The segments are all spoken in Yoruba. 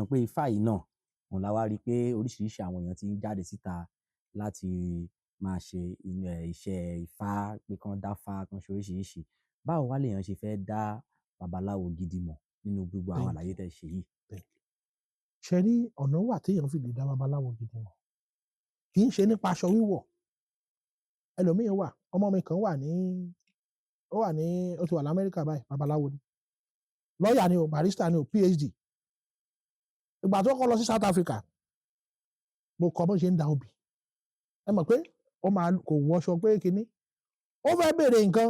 Ṣe mọ̀ pé ifá yìí náà òun la wá rí i pé oríṣiríṣi àwọn èèyàn ti ń jáde síta láti máa ṣe iṣẹ́ ifá, pé kán dáfá, kán ṣe oríṣiríṣi. Báwo wá lèèyàn ṣe fẹ́ dá babaláwo gidi mọ̀ nínú gbogbo àwọn Thank àlàyé you. tẹ́ ṣe yìí? Thank you. Ṣe rí, ọ̀nà wà téèyàn fi lè dá babaláwo gidi mọ̀. Kì í ṣe nípa aṣọ wíwọ̀. Ẹlòmíín wà, ọmọ mi kan wà ní, ó wà ní, ó ti wà l'Amẹ́ríkà báyìí. Babaláwo ni, lọ́ọ̀yà ni o, barrister ni o, PhD. Ìgbà tó kọ́ lọ sí South Africa, mo kọ́ bó ṣe ń da obì. Ẹ mọ̀ pé ó máa kò wọṣọ pé kinní, ó fẹ́ béèrè nǹkan,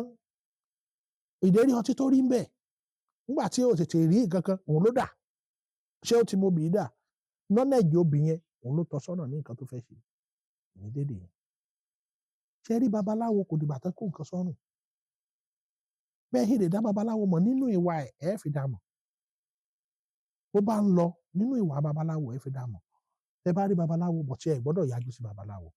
ìdérí ọtí tó rí ń bẹ̀. Nígbà tí ó tètè rí nǹkan kan, òun ló dà. Ṣé ó ti mọ obì dà nọ́nẹ̀jì obì yẹn? Òun ló tọ́ sọ́nà ní nǹkan tó fẹ́ ṣe ní dédé yẹn. Ṣe rí, babaláwo kò dìgbà tán kó nǹkan sọ́rùn. Bẹ́ẹ̀ sì lè dá babaláwo mọ̀ nínú ìwà ẹ̀, ẹ̀ fi dá mọ̀. Bó bá ń lọ nínú ìwà babaláwo, ẹ̀ fi dá mọ̀. Tẹ bá rí babaláwo bọ̀ tí ẹ gbọ́dọ̀ yájú sí babaláwo,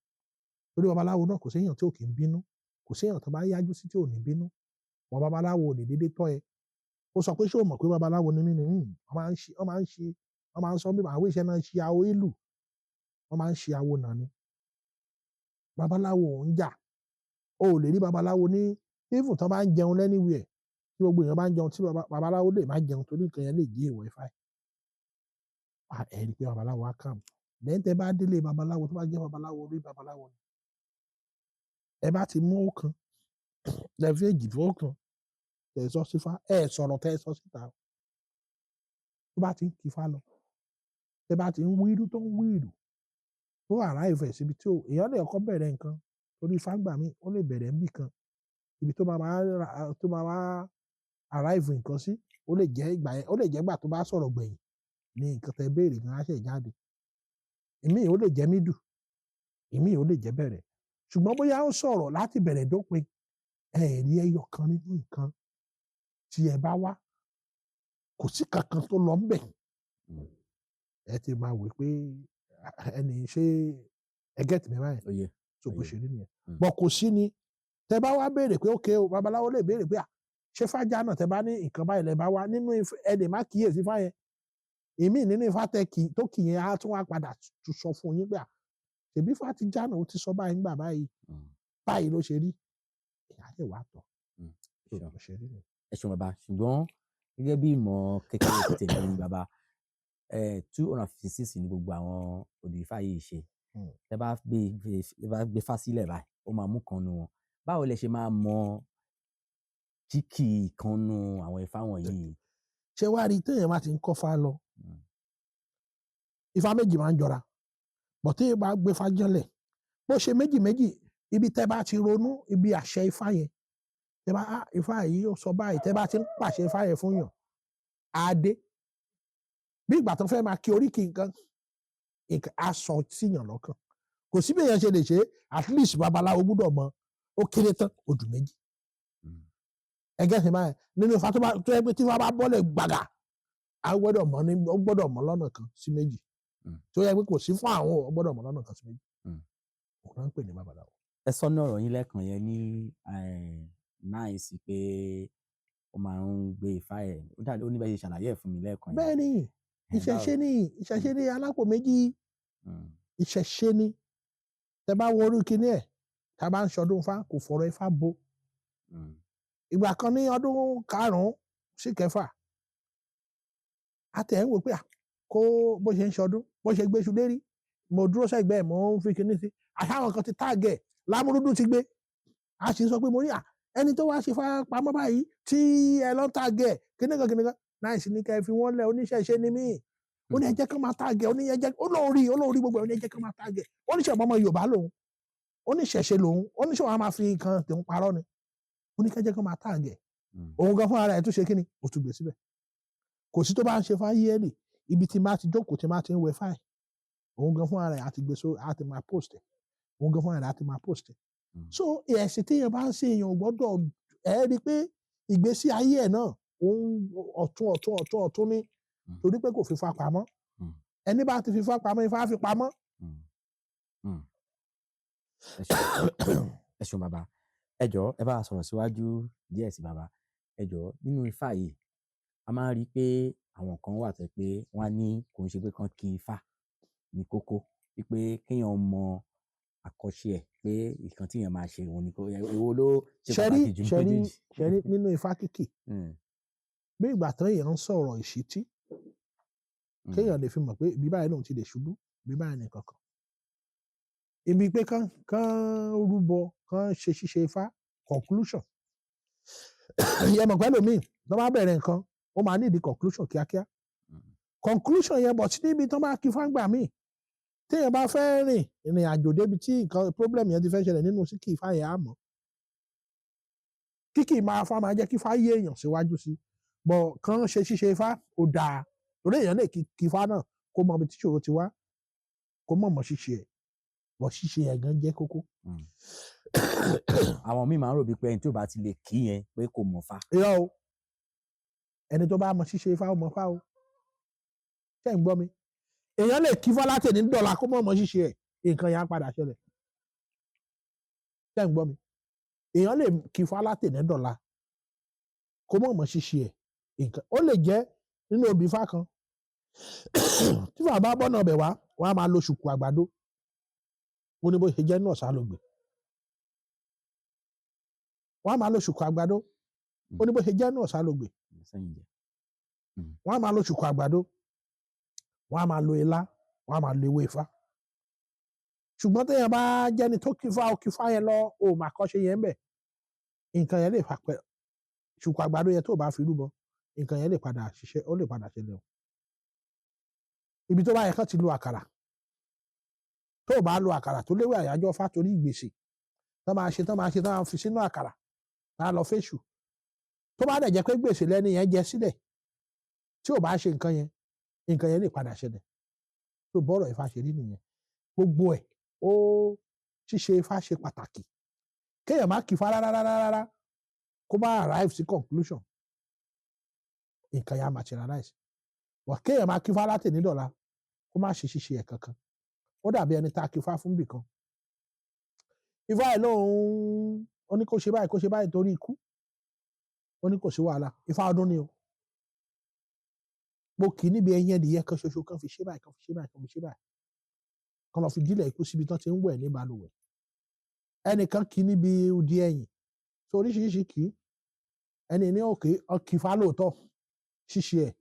torí babaláwo náà, kò séèyàn tí ò kì í bínú, kò séèyàn tó bá yájú sí tí ò ní bínú wọn. Babaláwo ò lè dédé tọ́ ẹ. Ó sọ pé, ṣé o mọ̀ pé babaláwo ni mí ni? Wọ́n máa ń ṣe, wọ́n máa ń ṣe, wọ́n máa ń sọ bí àwọn iṣẹ́ náà ń ṣe awo ìlú, wọ́n máa ń ṣe awo náà ni. Babaláwo ò ń jà. O ò lè rí babaláwo ní, even tó bá ń jẹun anywhere, tí gbogbo èèyàn bá ń jẹun, tí babaláwo lè má jẹun, torí nǹkan yẹn lè jí èèwọ̀ ifá ẹ̀. Ẹ rí i pé babaláwo á calm. Then tẹ bá délé babaláwo, tó bá jẹ́ babaláwo, rí babaláwo ni, ẹ bá ti mú ọ̀kan, lẹ fi èjì fún ọ̀kan, tẹ sọ sífá, ẹ sọ̀rọ̀ tẹ sọ síta. Tó bá ti ń kí ifá lọ, tẹ bá ti ń wíru tó ń wíru tó arrive ẹ̀ síbi tí èèyàn lè kọ́kọ́ bẹ̀rẹ̀ nǹkan, torí ifá gbà mí, ó lè bẹ̀rẹ̀ níbì kan, ibi tó máa wá arrive nǹkan sí, ó lè jẹ́ ìgbà yẹn, ó lè jẹ́ ìgbà tó bá sọ̀rọ̀ gbẹ̀yìn ní nǹkan tẹ béèrè gan á ṣẹ̀ jáde. Ìmíì, ó lè jẹ́ middle, ìmíì, ó lè jẹ́ bẹ̀rẹ̀. Ṣùgbọ́n bóyá ó sọ̀rọ̀ láti bẹ̀rẹ̀ dópin, ẹ rí ẹyọ kan nínú nǹkan tí ẹ bá wá, kò sí kankan tó lọ ńbẹ̀. Ẹ ti máa wò pé ẹni ṣé ẹ get mi báyìí? Ó yé. So bó Ó yé. ṣe rí nìyẹn. Bọ̀ kò sí ni tẹ bá wá béèrè pé ókè o, babaláwo lè béèrè pé à ṣé fájá náà, tẹ bá ní nǹkan báyìí lẹ bá wá nínú ẹ lè má kíyèsí fá yẹn. Ìmíì nínú ifá tẹ kì tó kì yẹn, á tún wá padà tún sọ fún yín pé à ṣèbí ifá ti já náà, ó ti sọ báyìí ńgbà báyìí, báyìí ló ṣe rí. Ìyá lè wá tọ̀. So bó ṣe rí nìyẹn. Ẹ ṣeun, bàbá. Ṣùgbọ́n gẹ́gẹ́ bí ìmọ̀ kékeré tèmi, bàbá, 256 ní gbogbo àwọn odù ifá yìí ṣe. Tẹ bá gbé fá sílẹ̀ báyìí, ó máa mú kan nu wọn. Báwo lẹ ṣe máa mọ kíkì kan nu àwọn ifá wọ̀nyí? Ṣé wàá rí, téèyàn bá ti ń kọ́ fá lọ, ifá méjì máa ń jọra bọ̀. Téèyàn bá gbé fá jánlẹ̀, bó ṣe méjì méjì, ibi tẹ́ bá ti ronú, ibi àṣẹ ifá yẹn, tẹ́ bá, ah, ifá yìí ó sọ báyìí, tẹ́ bá ti ń pàṣẹ ifá yẹn fún yàn, á dé bí ìgbà tó fẹ́ máa kí oríkì nǹkan, nǹkan á sọ síyàn lọ́kàn. Kò sí bí èèyàn ṣe lè ṣe é. At least babaláwo gbúdọ̀ mọ ó kéré tán odù méjì. Ẹgẹ́ sì báyìí nínú ifá tó bá tó yẹ pé tí ifá bá bọ́lẹ̀ gbàgà, á gbọ́dọ̀ mọ̀ ní, ó gbọ́dọ̀ mọ̀ lọ́nà kan sí méjì. Tó yẹ pé kò sí fún àwọn, ó gbọ́dọ̀ mọ̀ lọ́nà kan sí méjì. Òun náà ń pè ní babaláwo. Ẹ sọ ní ọ̀rọ̀ yín lẹ́ẹ̀kan yẹn ní náà sí pé ó máa ń gbé ifá ẹ̀, ó dàbí ó ní bẹ́ẹ̀ ṣe ṣàlàyé ẹ̀ fún mi lẹ́ẹ̀kan yẹn. Bẹ́ẹ̀ ni. Ìṣẹ̀ṣe ni, ìṣẹ̀ṣe ni alápò méjì. Ìṣẹ̀ṣe ni. Tẹ bá wo orí kinní ẹ̀, tá a bá ń ṣọdún ifá, kò fọ̀rọ̀ ifá bo. Ìgbà kan ní ọdún 5 sí 6, a tẹ̀ ń wò pé à kó bó ṣe ń ṣọdún, bó ṣe gbéṣu lérí, mo dúró sẹ́gbẹ̀ẹ́, mo ń fi kinní sí, àtàwọn kan ti tag ẹ̀, lámúrúdú ti gbé. A sì ń sọ pé mo ní à ẹni tó wá ṣe pamọ́ báyìí tí ẹ lọ tag ẹ̀, kinní kan kinní kan náà sì ní kẹ́ ẹ fi wọ́n lẹ̀. Oníṣẹ̀ṣe ni mí. Ó ní ẹ jẹ́ kán máa tag ẹ̀. Ó ní ẹ jẹ́, ó lóun rí, ó lóun rí gbogbo ẹ̀. Ó ní ẹ jẹ́ kán máa tag ẹ̀. Ó ní ṣe ọmọ Yorùbá lòun, ó ní ìṣẹ̀ṣe lòun, ó ní ṣe wọn á máa fi nǹkan tòun parọ́ ni. Ó ní kẹ́ jẹ́ kán máa tag ẹ̀. Òun gan fúnra rẹ̀ tún ṣe kíni, ó tún gbé síbẹ̀. Kò sí tó bá ń ṣe fáyẹ́lì, ibi tí máa ti jókòó, tí máa ti ń wẹ fáì, òun gan fúnra rẹ̀ á ti gbé so, á ti máa post ẹ̀. Òun gan fúnra rẹ̀ á ti máa post ẹ̀. So ẹ̀sìn téèyàn bá ń ṣe, èèyàn ò gbọ́dọ̀, ẹ rí i pé ìgbésí ayé ẹ̀ náà, òun ọ̀tún ọ̀tún ọ̀tún ọ̀tún ní, torí pé kò fi fa pamọ́. Ẹni bá ti fi fa pamọ́, ifá fi pamọ́. Ẹ ṣeun, ẹ ṣeun, bàbá. Ẹ jọ̀ọ́, ẹ bá wa sọ̀rọ̀ síwájú díẹ̀ sí, bàbá. Ẹ jọ̀ọ́, nínú ifá yìí, a máa ń rí i pé Àwọn kan wà tó jẹ́ pé wọ́n á ní kò ń ṣe pé kán kí ifá ní kókó, wípé kéèyàn mọ àkọ́ṣe ẹ̀, pé nǹkan tí èèyàn máa ṣe òun ni kó, èwo ló ṣe Ṣẹ́rí pàtàkì jù ní ṣẹ́rí méjèèjì? Ṣẹ́rí nínú ifá kíkì, bí ìgbà tán èèyàn ń sọ̀rọ̀ ìṣítí, kéèyàn lè fi mọ̀ pé ibi báyìí lòun ti lè ṣubú, ibi báyìí ní kankan. Ibi pé kán rúbọ, kán ṣe ṣíṣe ifá, conclusion. Ìyẹn mọ̀ pé ẹlòmíì tó bá bẹ̀rẹ̀ nǹkan, ó máa need conclusion kíákíá. Conclusion yẹn, but níbi tó bá kí fáńgbà míì, téèyàn bá fẹ́ rìn ìrìn àjò débi tí nǹkan problem yẹn ti fẹ́ ṣẹlẹ̀ nínú síkì ifá yẹn, á mọ̀. Kíkì máa fa máa jẹ́ kí ifá yé èèyàn síwájú sí, but kán ṣe ṣíṣe ifá ò dáa, torí èèyàn lè kí ifá náà kó mọ ibi tí ìṣòro ti wá, kó mọ̀ mọ̀ ṣíṣe ẹ̀, but ṣíṣe ẹ̀ gan jẹ́ kókó. Àwọn míì máa ń rò bíi pé ẹni tí ò bá ti lè kí yẹn, pé kò mọ̀ fá. Irọ́ o, ẹni tó bá mọ ṣíṣe ifá, ó mọ fá o. Ṣé ń gbọ́ mi? Èèyàn lè kí fá láti ní dọ̀là kó mọ̀ mọ̀ ṣíṣe ẹ̀, nǹkan yẹn á padà ṣẹlẹ̀. Ṣé ń gbọ́ mi? Èèyàn lè kí fá láti ní dọ̀là kó mọ̀ mọ̀ ṣíṣe ẹ̀, nǹkan ó lè jẹ́ nínú obì ifá kan tí bàbá bọ́nà ọbẹ̀ wá, wọ́n á máa lo ṣùkú àgbàdo. Ó ní bó ṣe jẹ́ náà sá ló gbé, wọ́n á máa lo ṣùkú àgbàdo. Ó ní bó ṣe jẹ́ náà sá ló gbé. Sẹ́yìn jẹ́. Wọ́n á máa lo ṣùkú àgbàdo, wọ́n á máa lo ilá, wọ́n á máa lo ewé ifá. Ṣùgbọ́n téèyàn bá jẹ́ni tó kífá, ó kífá yẹn lọ, ó mà kọ́ ṣe yẹn ń bẹ̀, nǹkan yẹn lè fà pẹ́ ṣùkú àgbàdo yẹn tó bá fi rúbọ, nǹkan yẹn lè padà ṣiṣẹ́, ó lè padà ṣẹlẹ̀ o. Ibi tó bá yẹ kán ti lo àkàrà, tó o bá lo àkàrà tó léwé àyájọ́ fá, torí ìgbèsè tó máa ṣe, tó máa ṣe, tó máa fi sínú àkàrà tá a lọ fẹ́ṣù, tó bá dẹ̀ jẹ́ pé gbèsè lẹ́ni yẹn jẹ sílẹ̀, tí ò bá ṣe nǹkan yẹn, nǹkan yẹn lè padà ṣẹlẹ̀. Tó bọ́rọ̀ Ifá ṣe rí nìyẹn. Gbogbo ẹ̀ ó ṣíṣe Ifá ṣe pàtàkì. Kéèyàn má kí ifá rárá rárá rárá, kó má arrive sí conclusion, nǹkan yẹn á materialize. Wà kéèyàn má kí ifá láti ní dọ̀la, kó má ṣe ṣíṣe ẹ̀ kankan, ó dàbí ẹni tá a kí ifá fún bìkan. Ifá ẹ̀ lóun ó ní kó ṣe báyìí, kó ṣe báyìí torí ikú. Ó ní kò sí wàhálà. Ifá ọdún ni o. Mo kì í níbi ẹyin ẹdìyẹ kan ṣoṣo kan, fi ṣe báyìí, kan fi ṣe báyìí, kan fi ṣe báyìí, kan lọ fi dílẹ̀ ikú síbi tán ti ń wẹ̀ ní balùwẹ̀. Ẹnìkan kì í níbi odi ẹ̀yìn tó oríṣiríṣi kì í. Ẹni ní òkè ọkìfà lóòótọ́, ṣíṣe ẹ̀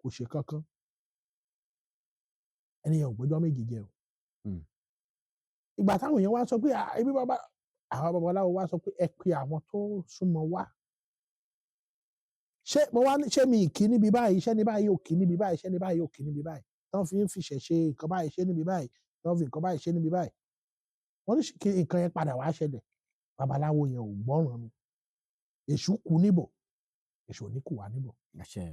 kò ṣe kankan. Ẹni yẹn ò gbọ́jọ́ méje jẹ o. Ìgbà táwọn èèyàn wá sọ pé, "Ah, ibi bàbá àwọn babaláwo wá sọ pé ẹ pe àwọn tó súnmọ́ wá, ṣé mo wá ní ṣé mi kì í níbi báyìí, ṣé ní báyìí ò kì í níbi báyìí, ṣé ní báyìí ò kì í níbi báyìí, tán fi ń fiṣẹ̀ ṣe nǹkan báyìí, ṣé níbi báyìí tán fi nǹkan báyìí ṣe níbi báyìí?" Wọ́n ní kí nǹkan yẹn padà wá ṣẹlẹ̀. Babaláwo yẹn ò gbọ́ràn ni. Èṣù kú níbọ̀, èṣù ò ní kú wá níbọ̀. Àṣẹ.